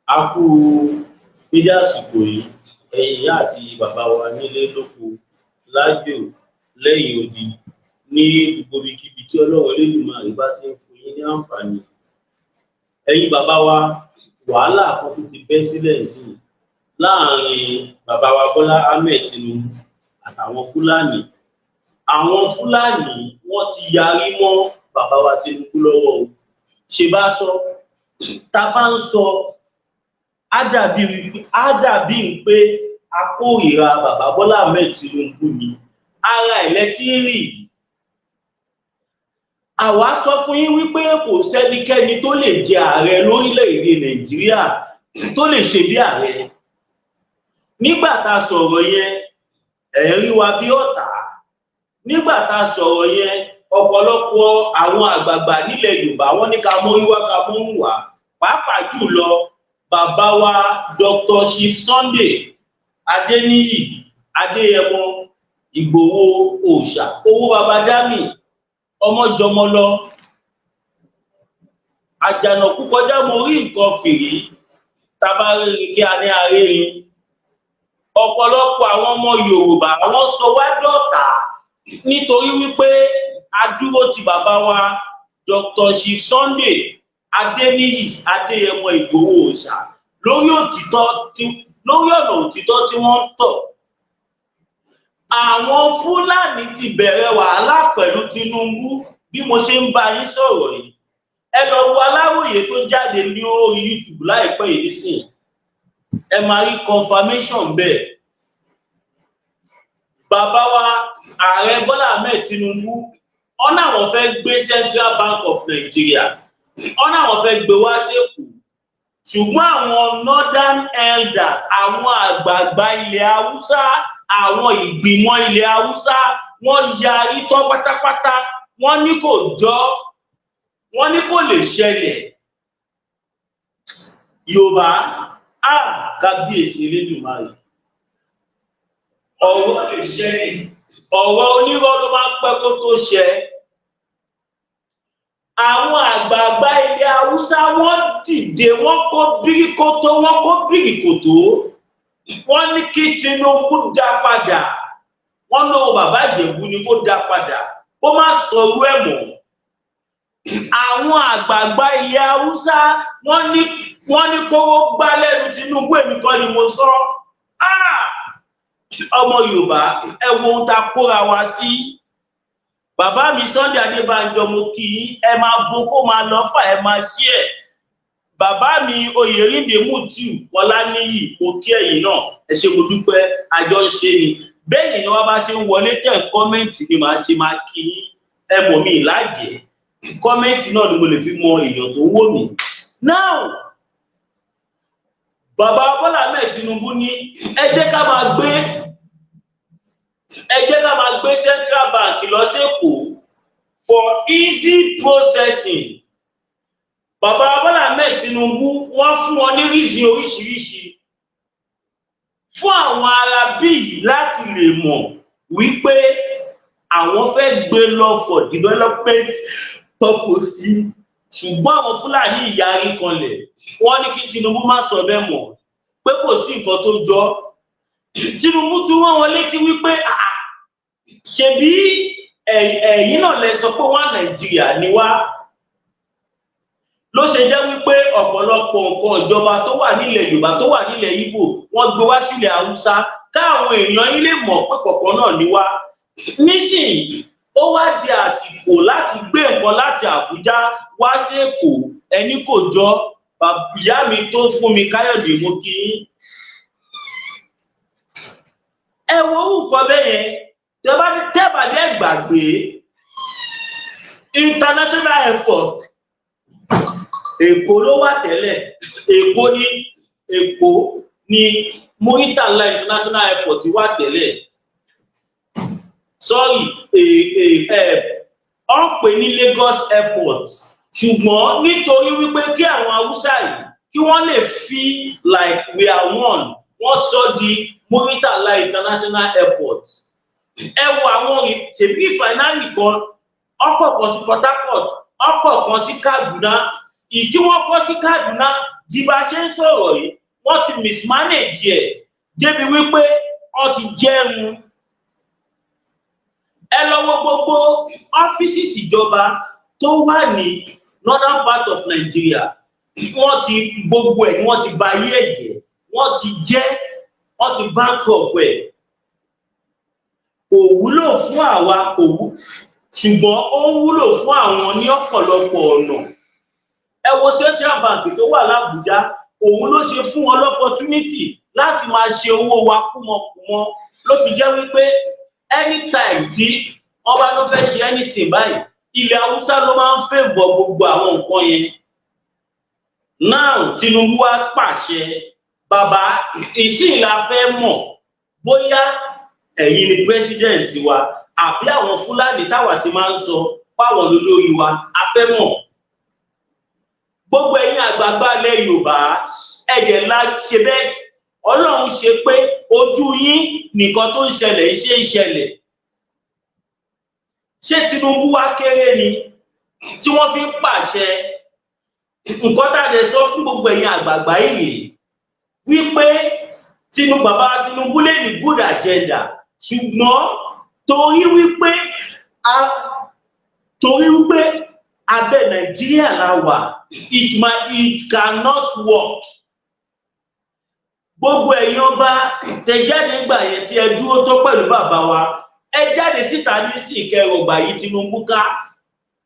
A kú dédé àsìkò yìí, ẹ̀yin ìyá àti bàbá wa nílé lóko lájò lẹ́yìn odi, ní gbogbo ibikíbi tí Ọlọ́run Elédùmarè bá ti ń fún yín ní àǹfààní. Ẹ̀yin bàbá wa, wàhálà kan tó ti bẹ́ sílẹ̀ sí láàrin bàbá wa Bọ́lá Ahmed Tinubu àtàwọn Fúlàní. Àwọn Fúlàní, wọ́n ti yarí mọ́ bàbá wa Tinubu lọ́wọ́ o. Ṣe bá sọ, tá a bá ń sọ, á dàbí pé a kórìíra bàbá Bọ́lá Ahmed Tinubu ni. Ara ẹ̀ lẹ́tí rí yìí. Àwa sọ fún yín wípé kò sẹ́nikẹ́ni tó lè jẹ ààrẹ lórílẹ̀‐èdè Nàìjíríà tó lè ṣe bí ààrẹ. Nígbà tá a sọ̀rọ̀ yẹn, ẹ̀ ń rí wa bí ọ̀tá. Nígbà tá a sọ̀rọ̀ yẹn, ọ̀pọ̀lọpọ̀ àwọn àgbààgbà nílẹ̀ Yorùbá, wọ́n ní ká mórí wá, ká móhùn wá, pàápàá jùlọ bàbá wa Dr. Chief Sunday Adéníyì Adéyẹmọ Ìgbòho Òòṣà, owó baba dami, ọmọjọmọ lọ, àjànàkú kọjá mo rí nǹkan fìrí, tabarírin kí a ní arérin. Ọ̀pọ̀lọpọ̀ àwọn ọmọ Yorùbá, wọ́n sọ wá dọ̀tá nítorí wípé a dúró ti bàbá wa Dr. Chief Sunday Adéníyì Adéyẹmọ Ìgbòho Òòṣà lórí ọ̀nà òtítọ́ tí wọ́n ń tọ̀. Àwọn Fúlàní ti bẹ̀rẹ̀ wàhálà pẹ̀lú Tinubu bí mo ṣe ń bá yín sọ̀rọ̀ yìí. Ẹ lọ wo Aláròye tó jáde ní orí YouTube láìpẹ́ yìí nísìnyí, ẹ máa rí confirmation bẹ́ẹ̀. Bàbá wa Ààrẹ Bọ́lá Ahmed Tinubu, ọ̀nà àwọn fẹ́ gbé Central Bank of Nigeria, ọ̀nà àwọn fẹ́ gbé wá sÉkòó, ṣùgbọ́n àwọn northern elders, àwọn àgbààgbà ilẹ̀ Haúsá, àwọn ìgbìmọ̀ ilẹ̀ Haúsá, wọ́n yarí tán pátápátá. Wọ́n ní kò jọ, wọ́n ní kò lè ṣẹlẹ̀. Yorùbá á, kábíyèsí Elédùmarè, ọ̀rọ̀ lè ṣẹlẹ̀, ọ̀rọ̀ onírọ́ ló máa ń pẹ́ kó tó ṣẹ. Àwọn àgbààgbà ilẹ̀ Haúsá, wọ́n dìde, wọ́n kó bíríkótó, wọ́n kó bíríkòtó, wọ́n ní kí Tinubu dá padà. Wọ́n lówó bàbá Ìjẹ̀bú ni kó dá padà, kó má sọrú ẹ̀ mọ́. Àwọn àgbààgbà ilẹ̀ Haúsá, wọ́n ní kówó gbá lẹ́nu Tinubu. Èmi kọ́ ni mo sọ. Ọmọ Yorùbá, ẹ wo ohun tá a kóra wa sí. Bàbá mi Sunday Adébánjọ, mo kí yín. Ẹ máa bo kó máa lọ fà, ẹ máa ṣí ẹ. Bàbá mi Oyèrìndé Mutiu Ọláníyì, mo kí ẹ̀yin náà, ẹ ṣé, mo dúpẹ́. Àjọ ń ṣe ni. Bẹ́ẹ̀ ni wọ́n bá ṣe ń wọlé tẹ̀ comment ni màá ṣe máa kí yín. Ẹ mọ̀ mí lájẹ̀ẹ́, comment náà ni mo lè fi mọ èèyàn tó wò mí. Now, bàbá Bọ́lá Ahmed Tinubu ní ẹ jẹ́ ká máa gbé Central Bank lọ sÉkòó for easy processing. Bàbá Bọ́lá Ahmed Tinubu, wọ́n fún wọn ní reason oríṣiríṣi fún àwọn ará bíi láti lè mọ̀ wípé àwọn fẹ́ gbé lọ for development purpose, ṣùgbọ́n àwọn Fúlàní ìyarí kanlẹ̀. Wọ́n ní kí Tinubu má sọ bẹ́ẹ̀ mọ́, pé kò sí nǹkan tó jọ. Tinubu tún rán wọn létí wípé ṣebí ẹ̀yin náà lẹ sọ pé wọ́n Nàìjíríà ni wá, ló ṣe jẹ́ wípé ọ̀pọ̀lọpọ̀ nǹkan ìjọba tó wà nílẹ̀ Yorùbá, tó wà nílẹ̀ Ìgbò, wọ́n gbé wá sílẹ̀ Haúsá káwọn èèyàn yín lè mọ̀ pé kọ̀ọ̀kan náà ni wá. Nísìnyí, ó wá di àsìkò láti gbé nǹkan láti Àbújá wá sí Èkó, ẹni kò jọ. Ìyá mi tó fún mi Káyọ̀dé, mo kí yín. Ẹ wo orúkọ bẹ́ẹ̀ yẹn. Tẹ́bà dẹ́ gbàgbé international airport, Èkó ló wà tẹ́lẹ̀. Èkó ní Muritala International Airport wà tẹ́lẹ̀. Sorry, ọ̀ ń pè ní Lagos Airport, ṣùgbọ́n nítorí wípé kí àwọn Haúsá yìí kí wọ́n lè feel like we are one, wọ́n sọ di Muritala International Airport. Ẹ wo àwọn ṣèbí refinery kan, ọkọ̀ kan sí Port Harcourt, ọkọ̀ kan sí Kaduna. Ìdí wọ́n kọ́ sí Kaduna, Di bá ṣe ń sọ̀rọ̀ yìí, wọ́n ti mismanage ẹ̀ débi wípé wọ́n ti jẹun. Ẹ lọ wo gbogbo ọ́fíìsì ìjọba tó wà ní northern part of Nigeria. Wọ́n ti gbogbo ẹ̀ ni wọ́n ti ba ayé ẹ̀ jẹ́, wọ́n ti jẹ́, wọ́n ti bankrupt ẹ̀. Kò wúlò fún àwa, kò wú, ṣùgbọ́n ó wúlò fún àwọn ní ọ̀pọ̀lọpọ̀ ọ̀nà. Ẹ wo Central Bank tó wà l'Ábùjá, òun ló ṣe fún wọn l'opportunity láti máa ṣe owó wa kúmọkùmọ, ló fi jẹ́ wípé anytime tí wọ́n bá ló fẹ́ ṣe anything báyìí, ilẹ̀ Haúsá ló máa ń favour gbogbo àwọn nǹkan yẹn. Now Tinubu wá pàṣẹ. Bàbá, ìsìn la fẹ́ mọ̀ bóyá ẹ̀yin ni president wa àbí àwọn Fúlàní táwa ti máa ń sọ páwọn lólórí wa. A fẹ́ mọ̀. Gbogbo ẹ̀yin àgbààgbà ilẹ̀ Yorùbá, ẹ̀jẹ̀ ńlá ṣe bẹ́ẹ̀. Ọlọ́run ṣe pé ojú yín nìkan tó ń ṣẹlẹ̀ iṣẹ́ ń ṣẹlẹ̀. Ṣé Tinubu wá kéré ni tí wọ́n fi ń pàṣẹ? Nǹkan tá a lè sọ fún gbogbo ẹ̀yin àgbààgbà yìí wípé Tinubu, bàbá Tinubu lè ní good agenda, ṣùgbọ́n torí wípé abẹ́ Nàìjíríà la wà, it cannot work. Gbogbo ẹ̀yin ọba tẹ jáde gbà yẹn, tí ẹ dúró tó pẹ̀lú bàbá wa, ẹ jáde síta ní sí ìkẹrọgbà yìí Tinubu ká,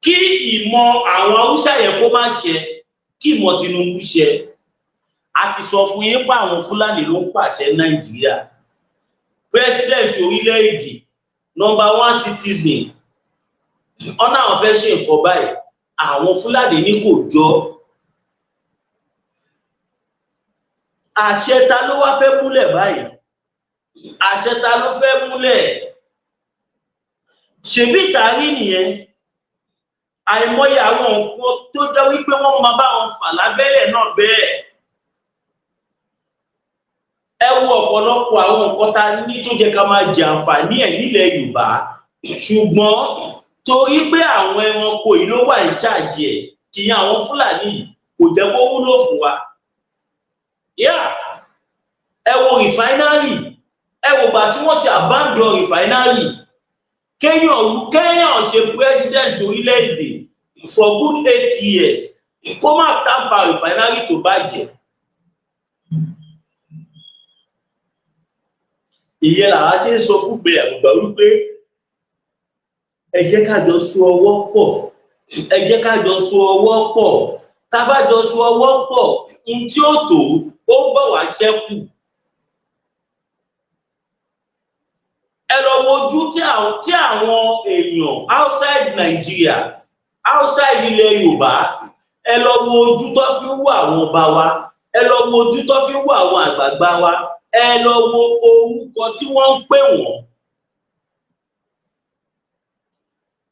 kí ìmọ̀ àwọn Haúsá yẹn kó má ṣe, kí ìmọ̀ Tinubu ṣe. A ti sọ fún yín pé àwọn Fúlàní ló ń pàṣẹ Nàìjíríà. President orílẹ̀-èdè, number one citizen, ọ̀nà àwọn fẹ́ ṣe nǹkan báyìí, àwọn Fúlàní ní kò jọ. Àṣẹ ta ló wá fẹ́ múlẹ̀ báyìí? Àṣẹ ta ló fẹ́ múlẹ̀? Ṣèbí ìtàrí nìyẹn. Àìmọye àwọn nǹkan tó jẹ́ wípé wọ́n máa bá wọn fà lábẹ́lẹ̀ náà bẹ́ẹ̀. Ẹ wo ọ̀pọ̀lọpọ̀ àwọn nǹkan tá a ní tó jẹ́ ká máa jẹ àǹfààní ẹ̀ nílẹ̀ Yorùbá, ṣùgbọ́n torí pé àwọn ẹranko yìí ló wà ní charge ẹ̀, kì í àwọn Fúlàní yìí, kò jẹ́ kó wúlò fún wa. Ẹ wo refinery, ẹ wo gbà tí wọ́n ti abandon refinery. Kéèyàn ṣe president orílẹ̀-èdè for good 8 years, kó má tamper refinery tó bàjẹ́. Ìyẹn làwa ṣe ń sọ fún gbé àgbà wípé ẹ jẹ́ ká jọ so ọwọ́ pọ̀, ẹ jẹ́ ká jọ so ọwọ́ pọ̀. Tá a bá jọ so ọwọ́ pọ̀, ohun tí ó tó ó ń bọ̀ wá ṣẹ́kù. Ẹ lọ wojú tí àwọn èèyàn outside Nigeria, outside ilẹ̀ Yorùbá, ẹ lọ wo ojú tó fi ń wo àwọn ọba wa, ẹ lọ wo ojú tó fi ń wo àwọn àgbààgbà wa, ẹ lọ wo orúkọ tí wọ́n ń pè wọ́n.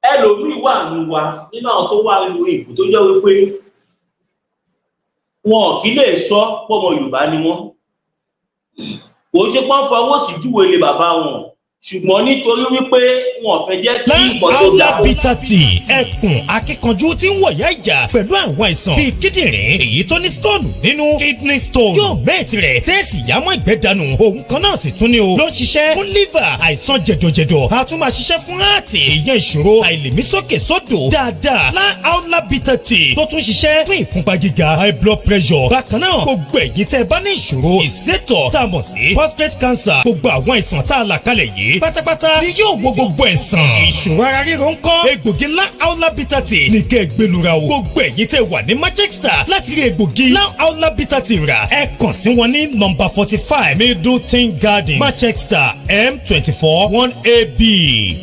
Ẹlòmíì wà nínú wa, nínú àwọn tó wà nínú ìbò, tó jẹ́ wípé wọn kì í lè sọ pọ́mọ Yorùbá ni wọ́n. Kò ṣe pọ́n fọwọ́ sí júwe lé bàbá wọn, ṣùgbọ́n nítorí wípé wọn fẹ́ jẹ́ kí nǹkan tó Láńlá bitter tea, ẹkùn akíkanjú tí ń wọ̀yá ìjà pẹ̀lú àwọn àìsàn bíi kíndìnrín èyí tó ní stone nínú, kidney stone, yóò mẹ́ẹ̀tì rẹ̀ tẹ́ẹ̀sì yámọ́ ìgbẹ́ dànù. Òun kan náà sì tún ní o ló ń ṣiṣẹ́ fún liver, àìsàn jẹ̀dọ̀jẹ̀dọ̀, a tún máa ṣiṣẹ́ fún heart, ìyẹn ìṣòro àìlèmí sókè sódò dáadáa. Láńlá bitter tea tó tún ṣiṣẹ́ fún ìfúnpá gíga, high blood pressure. Bákan náà, gbogbo ẹ̀yin tẹ́ ẹ bá ní ìṣòro ìsétọ̀ tá a mọ̀ sí prostate cancer, gbogbo àwọn àìsàn tá a là kalẹ̀ yìí pátápátá ni yóò wo gbogbo ẹ̀sán. Ìṣòro ara ríro ń kọ́, egbògi Láńlá bitter tea ní kẹ́ ẹ gbẹlura o. Gbogbo ẹ̀yin tẹ́ wà ní Manchester, láti rí egbògi Láńlá bitter tea rà, ẹ kàn sí wọn ní nọ́mbà 45 Middleton Garden, Manchester, M24 1AB,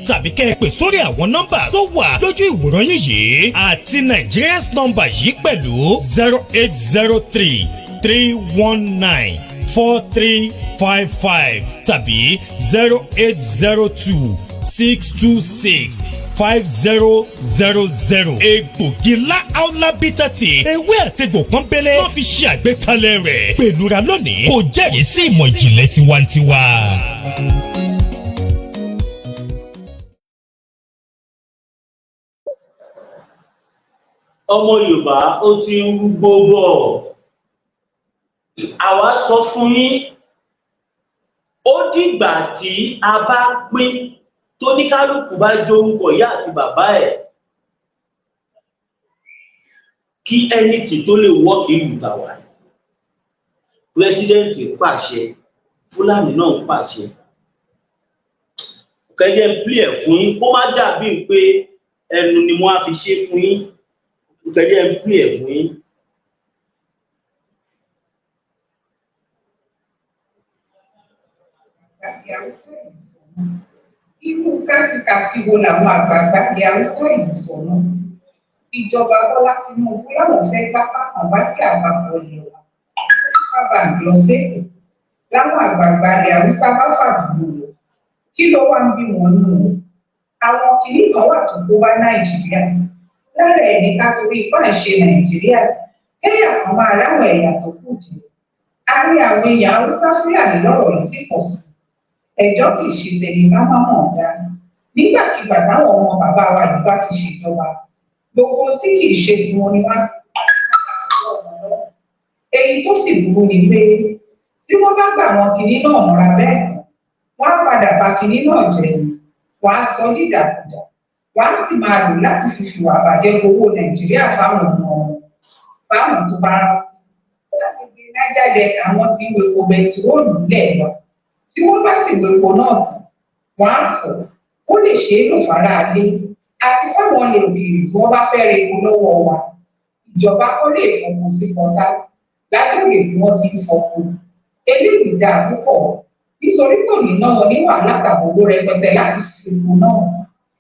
tàbí kẹ́ ẹ pè sórí àwọn nọ́mbà tó wà lójú ìwòran yín yìí àti Nigerians nọ́mbà yìí pẹ̀lú 08033194355 tàbí 08026265000. Egbògi Láńlá bitter tea, ewé àtegbò pọ́nbélé wọ́n fi ṣe àgbékalẹ̀ rẹ̀. Pẹ̀lúra lónìí, kò jẹ́rìí sí ìmọ̀ ìjìnlẹ̀ tiwantiwa. Ọmọ Yorùbá, ó ti ń rúgbó bọ̀. Àwa sọ fún yín, ó dìgbà tí a bá pín, tóníkálùkù bá jórúkọ ìyá àti bàbá ẹ̀, kí anything tó lè work ìlú tàwa yìí. President pàṣẹ, Fúlàní náà ń pàṣẹ. Kẹjẹ ń pílẹ̀ ẹ̀ fún yín, kó má dàbí pé ẹnu ni mo á fi ṣe fún yín. Kẹjẹ ń pílẹ̀ ẹ̀ fún yín. Irú kátikàti wo làwọn àgbààgbà ilẹ̀ Haúsá yìí sọ náà? Ìjọba Bọ́lá Tinubu láwọn fẹ́ gbápá kan báńkì àpapọ̀ ilé wa, Central Bank, lọ sÉkòó, láwọn àgbààgbà ilẹ̀ Haúsá bá fàdúró lọ. Kí ló wá ń bí wọn nù o? Àwọn kinní kan wà tó kó bá Nàìjíríà. Lára ẹ̀ ní ká torí ipá ń ṣe Nàìjíríà, kẹ́yà kan máa ráwọn ẹ̀yà tó kù jẹ. Àárín àwọn èèyàn Haúsá Fúlàní lọ́rọ̀ yìí sì pọ̀ sí. Ẹjọ́ kì í ṣe tẹni ká má mọ̀ dá. Nígbàkigbà táwọn ọmọ bàbá wa yìí bá ti ṣèjọba, gbogbo tí kì í ṣe tiwọn ni wọ́n á èyí tó sì burú ni pé tí wọ́n bá gbà wọn kinní náà mọ́ra bẹ́ẹ̀ tán, wọ́n á padà bà kinní náà jẹ́ ni, wọ́n á sọ dídàkudà, wọ́n á sì máa lò láti fi fìwà àbàjẹ́ gbowó Nàìjíríà fáwọn ọmọ wọn, fáwọn tó bá rántí. Lágbègbè Niger Delta, àwọn tí ń wepo bẹntiróòlù lẹ̀ lọ. Tí wọ́n bá sì wepo náà tán, wọ́n á fọ̀ ó lè ṣeé lò fáráalé àti fáwọn ilẹ̀ òkèèrè tí wọ́n bá fẹ́ ra epo lọ́wọ́ wa. Ìjọba kọ́ lè fọpo sí Pọ́tà lágbègbè tí wọ́n ti ń fọpo. Eléyìí dáa púpọ̀ nítorí kò ní ná wọn ní wàhálà tàbí owó rẹpẹtẹ láti fi epo náà.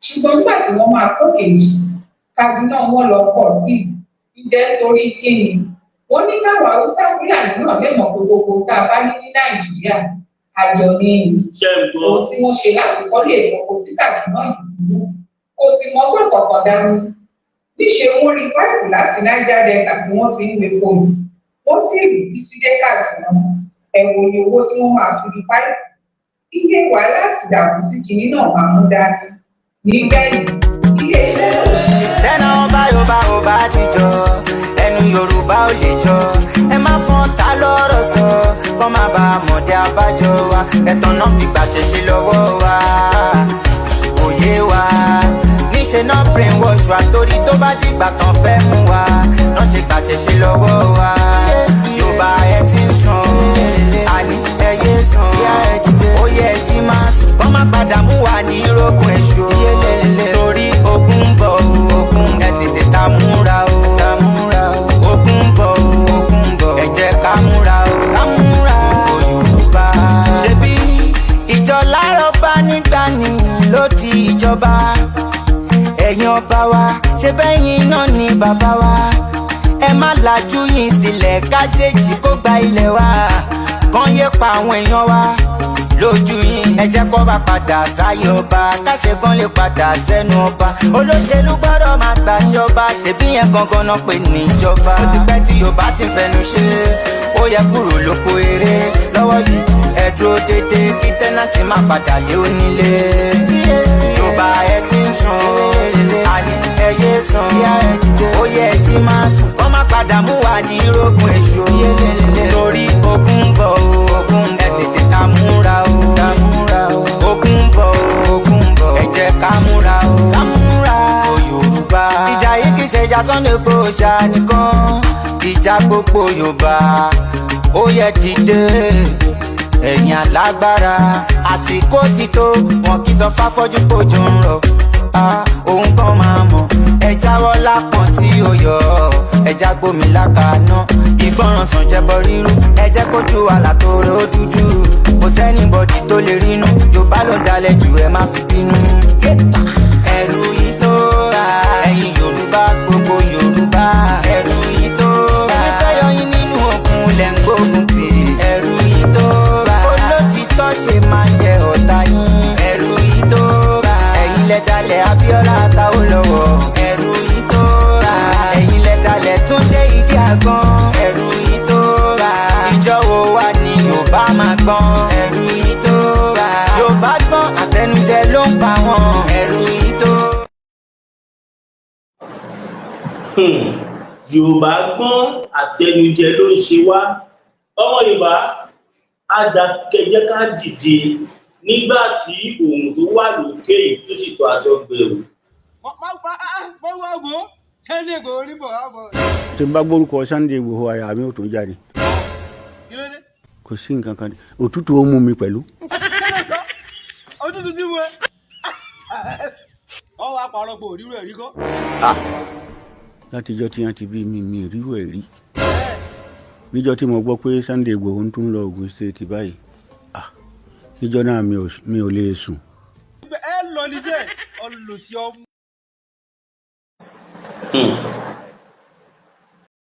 Ṣùgbọ́n nígbà tí wọ́n máa kó kejì, Kaduna, wọn lọ pọ̀ sí i. Ǹjẹ́ torí kíni? Wọ́n ní káwọn Haúsá Fúlàní náà lè mọ̀ pé gbogbo tá a bá ní ní Nàìjíríà, àjọ ní Ṣe ń gbọ́? Ohun tí wọ́n ṣe láti kọ́lé ìfọpo sí Kaduna yìí dúró kò sì mọ́gbọ́n kọ̀ọ̀kan dání. Níṣe wọ́n rí páìpù láti Niger Delta tí wọ́n ti ń wepo yìí, wọ́n sì rí títí dé Kaduna. Ẹ wo iye owó tí wọ́n máa fi rí páìpù, iye wàhálà àti ìdààmú tí kinní náà máa mú dání. Nígbẹ̀yìn, iléeṣẹ́ náà ṣiṣẹ́. Tẹ́nà ọba Yorùbá ò bá ti jọ, ẹnu Yorùbá ò lè jọ. Ẹ má fọ́n ta lọ́rọ̀ sọ, kọ́ má ba mọ̀dé abájọ wa. Ẹ̀tàn náà fi gbàṣẹ ṣe lọ́wọ́ wa, òye wa. Níṣẹ́ náà brain wash wa, torí tó bá dìgbà tán fẹ́ mú wa náà ṣe gbàṣẹ ṣe lọ́wọ́ wa. Yorùbá, ẹ ti ń sùn, àní ẹ yé sùn. Ó yẹ ẹ jí máa sùn, kọ́ má padà mú wa ní rógùn èṣù, torí ogun ń bọ̀ o. Ẹ tètè ta múra o, ogun ń bọ̀ o. Ẹ jẹ́ ká múra o, ká múra o. Yorùbá, ṣebí ìjọ lárọ̀ bá nígbà ní ló di ìjọba. Ẹ̀yin ọba wa, ṣe bẹ́yìn náà ni bàbá wa. Ẹ má lajú yín sílẹ̀ kájèjì kó gba ilẹ̀ wa, kàn yé pa àwọn èèyàn wa lójú yín. Ẹ jẹ́ kó bá padà sáyé ọba, káṣe kan lè padà sẹ́nu ọba. Olóṣèlú gbọ́dọ̀ máa gbàṣẹ ọba, ṣèbí yẹn gangan náà pè níjọba. Ó ti pẹ́ tí Yorùbá ti fẹnu ṣe, ó yẹ kúrò lóko eré lọ́wọ́ yìí. Ẹ dúró dédé kí tenant má padà lé onílé. Yorùbá, ẹ ti ń sùn, àní ẹ yé sùn. Ó yẹ ẹ jí máa sùn, kọ́ má padà mú wa ní rógùn èṣù, torí ogun ń bọ̀ o. Ẹ tètè ta múra o, ogun ń bọ̀ o. Ẹ jẹ́ ká múra o, ká múra o. Yorùbá, ìjà yìí kì í ṣe ìjà Sunday Igboho ṣá nìkan, ìjà gbogbo Yorùbá. Ó yẹ dìde, ẹ̀yin alágbára, àsìkò ti tó. Wọn kì í sọ fáfọ́jú kójú ń rọ̀. Ah, òun kan máa mọ̀. Ẹ jáwọ́ lápọ̀n tí ó yọ, ẹja gbómi lákaná. Ìgbọràn sàn jẹbọ rírú. Ẹ jẹ́ kójú àlà tó rò dúdú, kò sí anybody tó lè rínú. Yorùbá ló dalẹ̀ jù, ẹ má fi bínú. Ẹ̀rù yìí tó ra ẹ̀yin Yorùbá, gbogbo Yorùbá, ẹ̀rù yìí tó ra. Ẹni fẹ́ yọ yín nínú òkun lẹ̀ ń gbógun tì. Ẹ̀rù yìí tó ra. Olótìtọ́ ṣe máa jẹ ọ̀tá yín. Ẹ̀rù yìí tó ra. Ẹ̀yin lẹ dalẹ̀ Abíọ́lá Táwọ́lọ́wọ́. Ẹ̀rù yìí tó ra. Ẹ̀yin lẹ dalẹ̀ Túndé Ìdí Àgbọn. Ẹ̀rù yìí tó ra. Ìjọ wo wà ní Yorùbá máa gbọ́n? Ẹ̀rù yìí tó ra. Yorùbá gbọ́n, àtẹnujẹ ló ń pa wọ́n. Ẹ̀rù yìí tó. Yorùbá gbọ́n, àtẹnujẹ ló ń ṣe wá. Ọmọ Yorùbá, àdàkẹjẹ ká dìde nígbà tí òòrùn tó wà lókè yìí tó sì tó aṣọ gbẹrù. Wọ́n wá wò ó, Sunday Igboho ní bọ̀ wá bọ̀. Tí n bá gbórúkọ Sunday Igboho, àyà mi ò tún jáde. Kí ló dé? Kò sí nǹkan kan, òtútù ó mú mi pẹ̀lú. Kí ló sọ? Òtútù tí mo ẹ. Wọ́n wá pàrọ̀ pé òrírò ẹ̀rí kọ́. Látijọ́ tí wọ́n ti bí mi, mi ò rírò ẹ̀ rí. Níjọ́ tí mo gbọ́ pé Sunday Igboho ń tún lọ Ogun State báyìí, ah, níjọ́ náà mi ò lè sùn. Ẹ lọ níṣẹ́ ọlùsí ọmọ.